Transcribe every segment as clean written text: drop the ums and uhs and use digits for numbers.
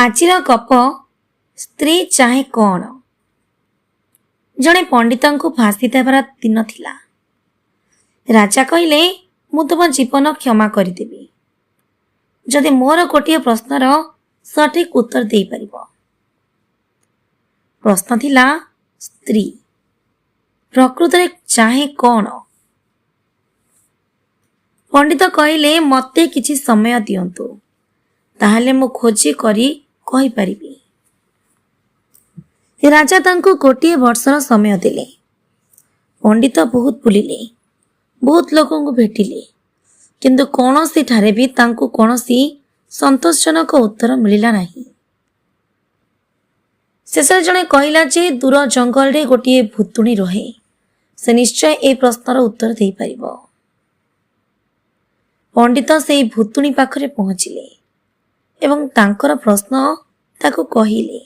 ଆଜିର ଗପ, ସ୍ତ୍ରୀ ଚାହେଁ କ'ଣ? ଜଣେ ପଣ୍ଡିତଙ୍କୁ ଫାଶୀ ଦେବାର ଦିନ ଥିଲା। ରାଜା କହିଲେ, ମୁଁ ତୁମ ଜୀବନ କ୍ଷମା କରିଦେବି, ଯଦି ମୋର ଗୋଟିଏ ପ୍ରଶ୍ନର ସଠିକ୍ ଉତ୍ତର ଦେଇପାରିବ। ପ୍ରଶ୍ନ ଥିଲା, ସ୍ତ୍ରୀ ପ୍ରକୃତରେ ଚାହେଁ କ'ଣ? ପଣ୍ଡିତ କହିଲେ, ମୋତେ କିଛି ସମୟ ଦିଅନ୍ତୁ, ତାହେଲେ ମୁଁ ଖୋଜି କରି କହିପାରିବି। ରାଜା ତାଙ୍କୁ ଗୋଟିଏ ବର୍ଷର ସମୟ ଦେଲେ। ପଣ୍ଡିତ ବହୁତ ବୁଲିଲେ, ବହୁତ ଲୋକଙ୍କୁ ଭେଟିଲେ, କିନ୍ତୁ କୌଣସିଠାରେ ବି ତାଙ୍କୁ କୌଣସି ସନ୍ତୋଷଜନକ ଉତ୍ତର ମିଳିଲା ନାହିଁ। ଶେଷରେ ଜଣେ କହିଲା ଯେ ଦୂର ଜଙ୍ଗଲରେ ଗୋଟିଏ ଭୂତୁଣୀ ରହେ, ସେ ନିଶ୍ଚୟ ଏହି ପ୍ରଶ୍ନର ଉତ୍ତର ଦେଇପାରିବ। ପଣ୍ଡିତ ସେଇ ଭୂତୁଣୀ ପାଖରେ ପହଞ୍ଚିଲେ ଏବଂ ତାଙ୍କର ପ୍ରଶ୍ନ ତାକୁ କହିଲେ।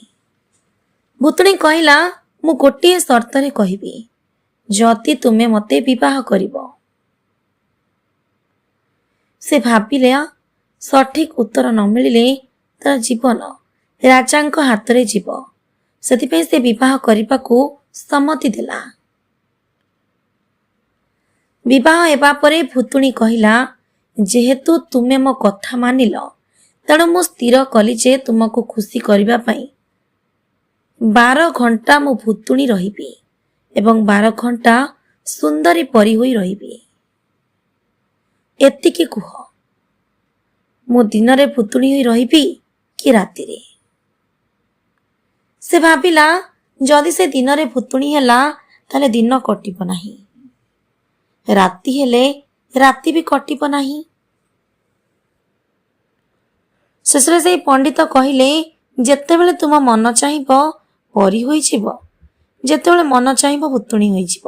ଭୂତୁଣୀ କହିଲା, ମୁଁ ଗୋଟିଏ ସର୍ତ୍ତରେ କହିବି, ଯଦି ତୁମେ ମୋତେ ବିବାହ କରିବ। ସେ ଭାବିଲା, ସଠିକ୍ ଉତ୍ତର ନ ମିଳିଲେ ତାର ଜୀବନ ରାଜାଙ୍କ ହାତରେ ଯିବ। ସେଥିପାଇଁ ସେ ବିବାହ କରିବାକୁ ସମ୍ମତି ଦେଲା। ବିବାହ ହେବା ପରେ ଭୂତୁଣୀ କହିଲା, ଯେହେତୁ ତୁମେ ମୋ କଥା ମାନିଲ, ତେଣୁ ମୁଁ ସ୍ଥିର କଲି ଯେ ତୁମକୁ ଖୁସି କରିବା ପାଇଁ 12 ଘଣ୍ଟା ମୁଁ ଭୂତୁଣୀ ରହିବି ଏବଂ 12 ଘଣ୍ଟା ସୁନ୍ଦରୀ ପରି ହୋଇ ରହିବି। ଏତିକି କୁହ, ମୁଁ ଦିନରେ ଭୂତୁଣୀ ହୋଇ ରହିବି କି ରାତିରେ? ସେ ଭାବିଲା, ଯଦି ସେ ଦିନରେ ଭୂତୁଣୀ ହେଲା, ତାହେଲେ ଦିନ କଟିବ ନାହିଁ, ରାତି ହେଲେ ରାତି ବି କଟିବ ନାହିଁ। ଶେଷରେ ସେଇ ପଣ୍ଡିତ କହିଲେ, ଯେତେବେଳେ ତୁମ ମନ ଚାହିଁବ ପରି ହୋଇଯିବ, ଯେତେବେଳେ ମନ ଚାହିଁବ ଭୂତୁଣୀ ହୋଇଯିବ।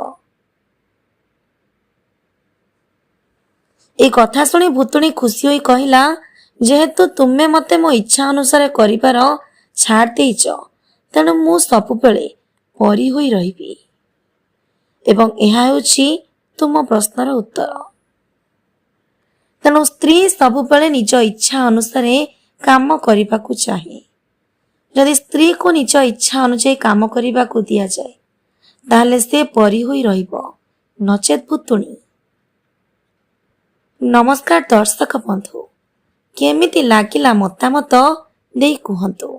ଏଇ କଥା ଶୁଣି ଭୂତୁଣୀ ଖୁସି ହୋଇ କହିଲା, ଯେହେତୁ ତୁମେ ମୋତେ ମୋ ଇଚ୍ଛା ଅନୁସାରେ କରିବାର ଛାଡ଼ ଦେଇଛ, ତେଣୁ ମୁଁ ସବୁବେଳେ ପରି ହୋଇ ରହିବି ଏବଂ ଏହା ହେଉଛି ତୁମ ପ୍ରଶ୍ନର ଉତ୍ତର। ତେଣୁ ସ୍ତ୍ରୀ ସବୁବେଳେ ନିଜ ଇଚ୍ଛା ଅନୁସାରେ କାମ କରିବାକୁ ଚାହେଁ। ଯଦି ସ୍ତ୍ରୀକୁ ନିଜ ଇଚ୍ଛା ଅନୁଯାୟୀ କାମ କରିବାକୁ ଦିଆଯାଏ, ତାହେଲେ ସେ ପରି ହୋଇ ରହିବ, ନଚେତ୍ ଭୂତୁଣୀ। ନମସ୍କାର ଦର୍ଶକ ବନ୍ଧୁ, କେମିତି ଲାଗିଲା ମତାମତ ଦେଇ କୁହନ୍ତୁ।